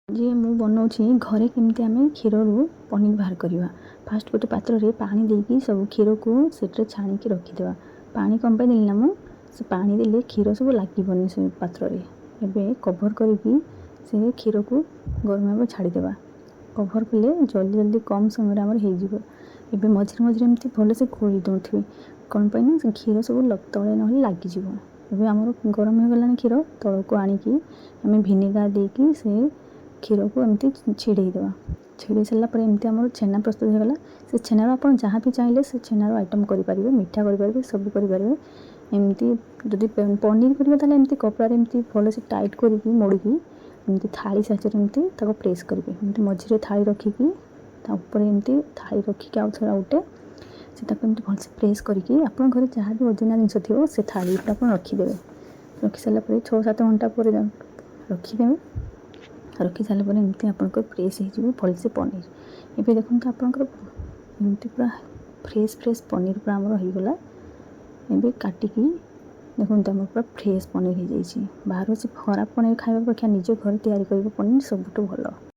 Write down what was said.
ଯେ ମୁଁ ବନାଉଛି ଘରେ କେମିତି ଆମେ କ୍ଷୀରରୁ ପନିର ବାହାର କରିବା। ଫାଷ୍ଟ ଗୋଟେ ପାତ୍ରରେ ପାଣି ଦେଇକି ସବୁ କ୍ଷୀରକୁ ସେଥିରେ ଛାଣିକି ରଖିଦେବା। ପାଣି କ'ଣ ପାଇଁ ଦେଲି ନା, ମୁଁ ସେ ପାଣି ଦେଲେ କ୍ଷୀର ସବୁ ଲାଗିବନି ସେ ପାତ୍ରରେ। ଏବେ କଭର୍ କରିକି ସେ କ୍ଷୀରକୁ ଗରମ ହେବା ଛାଡ଼ିଦେବା। କଭର୍ କଲେ ଜଲ୍ଦି ଜଲ୍ଦି କମ୍ ସମୟରେ ଆମର ହେଇଯିବ। ଏବେ ମଝିରେ ମଝିରେ ଏମିତି ଭଲସେ ଗୋଳେଇ ଦେଉଥିବେ। କ'ଣ ପାଇଁ ନା, ସେ କ୍ଷୀର ସବୁ ତଳେ ନହେଲେ ଲାଗିଯିବ। ଏବେ ଆମର ଗରମ ହେଇଗଲାଣି କ୍ଷୀର। ତଳକୁ ଆଣିକି ଆମେ ଭିନେଗାର ଦେଇକି ସେ କ୍ଷୀରକୁ ଏମିତି ଛିଡ଼େଇ ଦେବା। ଛିଡ଼େଇ ସାରିଲା ପରେ ଏମିତି ଆମର ଛେନା ପ୍ରସ୍ତୁତ ହେଇଗଲା। ସେ ଛେନାରୁ ଆପଣ ଯାହା ବି ଚାହିଁଲେ ସେ ଛେନାର ଆଇଟମ୍ କରିପାରିବେ, ମିଠା କରିପାରିବେ, ସବୁ କରିପାରିବେ। ଏମିତି ଯଦି ପନିର କରିବେ, ତାହେଲେ ଏମିତି କପଡ଼ାରେ ଏମିତି ଭଲସେ ଟାଇଟ୍ କରିକି ମୋଡ଼ିକି ଏମିତି ଥାଳି ସାହାଯ୍ୟରେ ଏମିତି ତାକୁ ପ୍ରେସ୍ କରିବେ। ଏମିତି ମଝିରେ ଥାଳି ରଖିକି, ତା ଉପରେ ଏମିତି ଥାଳି ରଖିକି, ଆଉ ଥରେ ଆଉ ଗୋଟେ ସେ ତାକୁ ଏମିତି ଭଲସେ ପ୍ରେସ୍ କରିକି, ଆପଣଙ୍କ ଘରେ ଯାହା ବି ଓଜନିଆ ଜିନିଷ ଥିବ, ସେ ଥାଳି ଉପରେ ଆପଣ ରଖିଦେବେ। ରଖି ସାରିଲା ପରେ 6-7 ଘଣ୍ଟା ପରେ ରଖିଦେବେ। ରଖି ସାରିଲା ପରେ ଏମିତି ଆପଣଙ୍କର ପ୍ରେସ୍ ହେଇଯିବ ଭଲସେ ପନିର। ଏବେ ଦେଖନ୍ତୁ, ଆପଣଙ୍କର ଏମିତି ପୁରା ଫ୍ରେଶ୍ ଫ୍ରେଶ୍ ପନିର ପୁରା ଆମର ହେଇଗଲା। ଏବେ କାଟିକି ଦେଖନ୍ତୁ, ଆମର ପୁରା ଫ୍ରେଶ୍ ପନିର ହେଇଯାଇଛି। ବାହାରୁ ସେ ଖରାପ ପନିର ଖାଇବା ଅପେକ୍ଷା ନିଜ ଘରେ ତିଆରି କରିବା ପନିର ସବୁଠୁ ଭଲ।